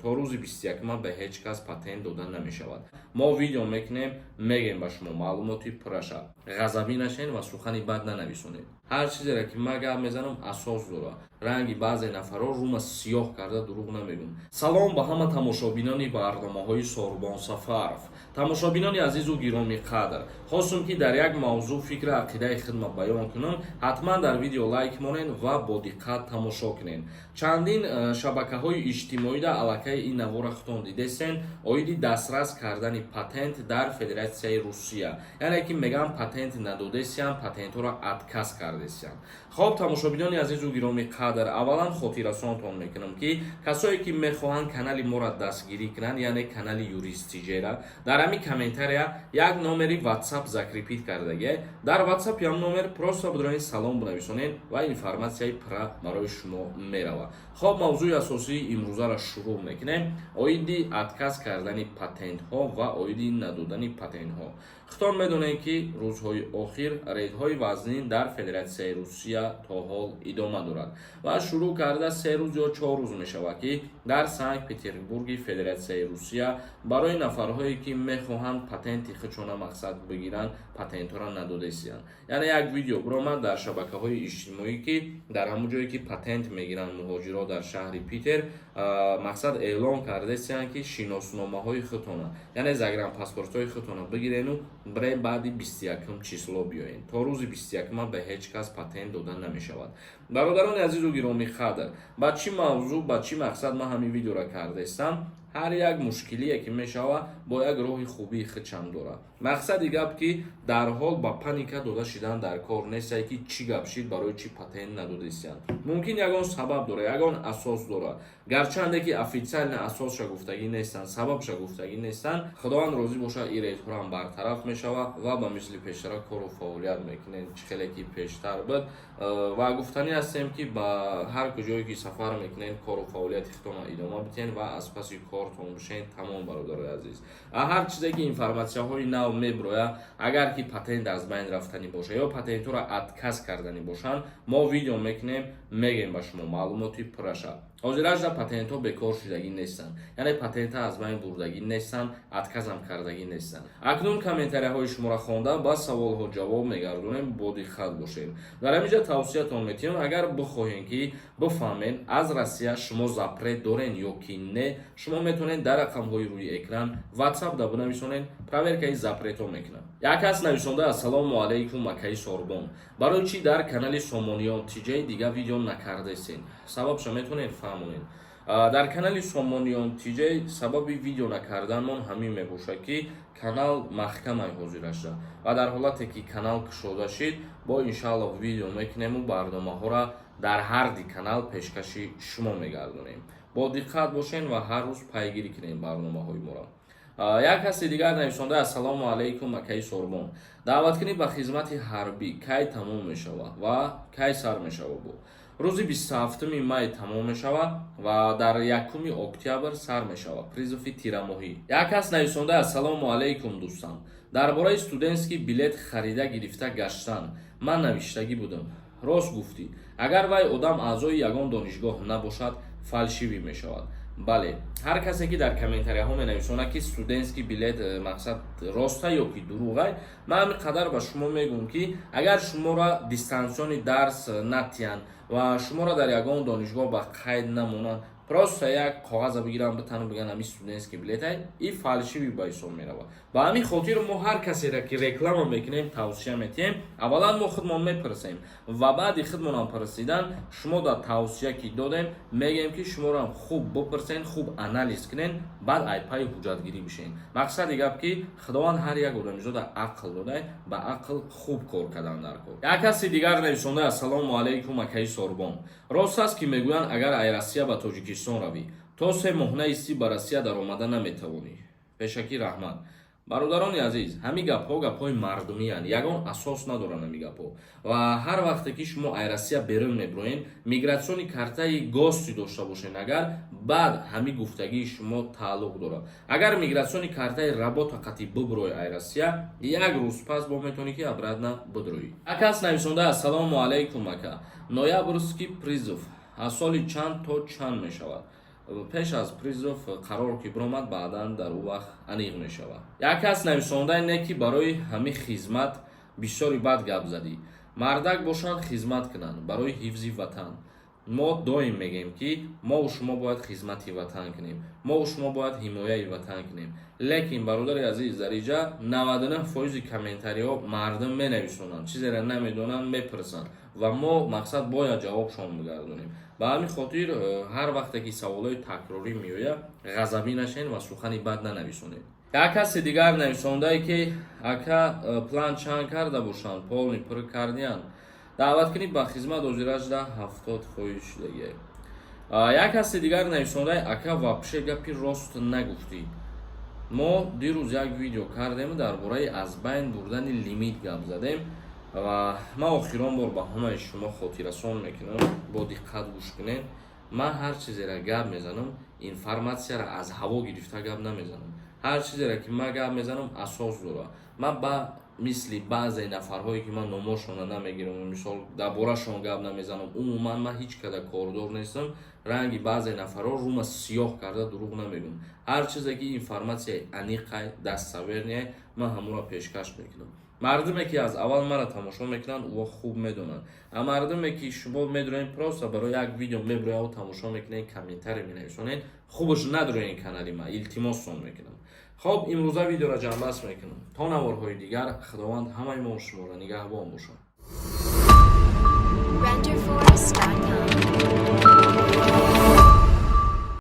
То рӯзи 21-ма ба ҳеҷ кас патент дода намешавад. Мо видео мекунем, мегем ба шумо маълумоти пурраша. Ғазабӣ нашен ва сухани бад нанависонед. Ҳар чизеро, ки ман гап мезанам, асос дорад. Ранги баъзе нафарҳо рума сиёҳ карда дурӯғ намегӯм. Салом ба ҳама тамошобинони барномаҳои Сорбон Сафаров. Тамошобинони азизу гиромӣ қадр, хостум, ки дар як мавзӯъ фикру ақидаи худма баён кунам. Ҳатман дар видео лайк монед ва бо диққат тамошо кунед. Чандин шабакаҳои иҷтимоида аллакай ин навора худтон дидесен, оиди дастрас кардани патент дар Федератсияи Русия, яъне ки мегӯям, патент надодесиян, патентҳоро отказ кардесиян. Хоб, тамошобинони азизу гиромӣ қадр, аввалан хотиррасонтон мекунам, ки касое ки мехоҳанд канали моро дастгирӣ кунанд, яъне канали Юристиҷера, дар ҳамин комментария як номери Ватсап закрепить кардагия. Дар Ватсап ям номер просто бидроен, салом бинависонед ва информатсияи пурра барои шумо меравад. Хоб, мавзӯи асосии имрӯзаро шурӯъ мекунем, оиди отказ кардани патентҳо ва оиди надодани патентҳо. Худтон медонед, ки рӯзҳои охир рейдҳои вазнин дар Федератсияи Русия то ҳол идома дорад ва шурӯъ карда 3 рӯз ё 4 рӯз мешавад, ки дар Санкт Петербурги Федератсияи Русия барои нафарҳое, ки мехоҳанд патенти худшона мақсад бигиранд, патентҳоро надодесиянд. Яъне як видео биромад дар шабакаҳои иҷтимоӣ, ки дар ҳамон ҷое, ки патент мегиранд муҳоҷиро дар шаҳри Питер, мақсад эълон кардесиянд, ки шиносномаҳои худтона, яъне загранпаспортҳои худтона бигирену бирен, баъди 21-ум число биёен. То рӯзи 21-ума ба ҳеҷ кас патент дода намешавад. Бародарони азизу гиромӣ қадр, ба чӣ мавзӯъ, ба чӣ мақсад ман ҳамин видеоро кардаистам? Ҳар як мушкилие, ки мешавад, бо як роҳи хубии худшам дорад. Мақсади гап, ки дарҳол ба паника дода шидан дар кор нестае, ки чӣ гап шид, барои чӣ патент надодистиянд. Мумкин ягон сабаб дорад, ягон асос дорад. Гарчанде ки официально асосша гуфтагӣ нестанд, сабабша гуфтагӣ нестанд. Худованд розӣ бошад, ин рейдҳоам бартараф мешавад ва ба мисли пештара кору фаъолият мекунед, чӣ хеле ки пештар буд. Ва гуфтанӣ ҳастем, ки ба ҳар куҷое ки сафар мекунед, кору фаъолияти худтонро идома бидиҳед ва аз паси кортон бошед. Тамом, бародарои азиз, ҳар чизе ки информатсияҳои нав мебирояд, агар ки патент аз байн рафтанӣ бошад ё патентҳоро отказ карданӣ бошанд, мо видео мекунем, мегӯем ба шумо маълумоти пурраша. Ҳозиражда патентҳо бекор шудагӣ нестанд, яъне патентҳо аз байн бурдагӣ нестанд, отказам кардагӣ нестанд. Акнун комментарияҳои шуморо хонда, ба саволҳо ҷавоб мегардонем. Бо диққат бошед. Дар ҳамин ҷа тавсиятон метиҳем: агар бихоҳем, ки бифаҳмед, аз Россия шумо запрет дорен ё ки не, шумо метавонед дар рақамҳои рӯи экран Ватсап да бинависонед, проверкаи запретҳо мекунад. Як кас нависонда: «Ассалому алайкум, акаи Сорбон, барои чӣ дар канали Сомониён Тиҷаи дига видео накардесен? Сабабша метавонед фаҳмонед?» Дар канали Сомониён Тиҷай сабаби видео накарданмон ҳамин мебошад, ки канал маҳкамай ҳозирашда ва дар ҳолате ки канал кушода шид, бо иншааллоҳ видео мекунему барномаҳоро дар ҳар ди канал пешкаши шумо мегардонем. Бо диққат бошен ва ҳар рӯз пайгирӣ кунем барномаҳои моро. Як каси дигар нависонда: «Ассалому алайкум, акаи Сорбон, даъваткунӣ ба хизмати ҳарбӣ кай тамом мешавад ва кай сар мешавад?» Бу рӯзи 27-уми май тамом мешавад ва дар 1-уми октябр сар мешавад призыви тирамоҳӣ. Як кас нависонда: «Ассалому алайкум, дӯстам, дар бораи студентский билет харида гирифта гаштан ман навиштагӣ будам. Рост гуфтӣ, агар вай одам аъзои ягон донишгоҳ набошад, фальшивый мешавад». Бале, ҳар касе ки дар комментарияҳо менависонад, ки студентский билет мақсад роста ё ки дурӯғай, ман ҳамин қадар ба шумо мегӯм, ки агар шуморо дистанционный дарс натиҳанд ва шуморо дар ягон донишгоҳ ба қайд намонанд, просто як коғаза бигиранд, битану бигӯянд, ҳамин студентский билетай, и фальшивый ба ҳисоб меравад. Ба ҳамин хотир мо ҳар касеро, ки реклама мекунем, тавсия метиҳем, аввалан мо худмон мепурсем ва баъди худмонам пурсидан, шумо дар тавсия ки додем, мегӯем, ки шуморо хуб бипурсен, хуб анализ кунен, баъд айпайи ҳуҷҷатгирӣ бишен. Мақсади гап, ки Худованд ҳар як одамизода ақл дода, ба ақл хуб кор кардан дар кор. Як каси дигар нависонда: «Ассалому алайкум, акаи Сорбон, рост аст, ки мегӯянд, агар ай Россия ба Тоҷикистон равӣ, то 3 моҳ наистӣ, ба Россия даромада наметавонӣ? Пешакӣ раҳмат». Бародарони азиз, ҳамин гапҳо гапҳои мардумиянд, ягон асос надоранд ҳамин гапҳо. Ва ҳар вақте ки шумо ай Россия берун мебироен, миграционный картаи гости дошта бошед агар, баъд ҳамин гуфтагии шумо тааллуқ дорад. Агар миграционный картаи работа қатӣ бибирои ай Россия, як рӯз пас бо метавонӣ, ки обратно бидроӣ. Акас нависонда: «Ассалому алайкум, ака, ноябрьский призыв аз соли чанд то чанд мешавад?» Пеш аз призыв қарор ки биромад, баъдан дар ӯ вақт аниқ мешавад. Як кас нависондаи не, ки барои ҳамин хизмат бисёри бад гап задӣ. Мардак бошанд, хизмат кунанд барои ҳифзи ватан. Мо доим мегӯем, ки мову шумо бояд хизмати ватан кунем, мову шумо бояд ҳимояи ватан кунем. Лекин, бародари азиз, дар иҷа 99 фоизи комментариҳо мардум менависонанд, чизеро намедонанд, мепурсанд ва мо, мақсад, бояд ҷавобшон бигардонем. Ба ҳамин хотир ҳар вақте ки саволҳои такрорӣ меояд, ғазабӣ нашен ва сухани бад нанависонед. Як каси дигар нависондае, ки ака, план чанд карда бошанд, полный пур кардиянд? Даъваткунӣ ба хизмат озиражда 70% шудагия. Як каси дигар нависондаи: ака, вообще гапи рост нагуфтӣ. Мо дирӯз як видео кардем, дар бораи аз байн бурдани лимит гап задем ва ман охирон бор ба ҳамаи шумо хотиррасон мекунам, бо диққат гӯш кунед. Ман ҳар чизеро гап мезанам, информатсияро аз ҳаво гирифта гап намезанам. Ҳар чизеро ки ман гап мезанам, асос дорад. Ман ба мисли баъзе нафарҳое, ки ман номошонро намегирам, мисол, дар борашон гап намезанам. Умуман ман ҳеҷ када кордор нестам. Ранги баъзе нафарҳо рума сиёҳ карда дурӯғ намегӯям. Ҳар чизе ки информатсияи аниқай, достоверный, ман ҳамонро пешкаш мекунам. Мардуме, ки аз аввал маро тамошо мекунанд, ӯо хуб медонанд. А мардуме, ки шумо медонед, просто барои як видео мебирояд, тамошо мекунед, комментарий менависонед, хубаш надроен канали ма, илтимоссон мекунам. Хоб, имрӯза видеоро ҷамъбаст мекунам. То наворҳои дигар Худованд ҳамаи мо шуморо нигаҳбон бошад. Renderforest.com.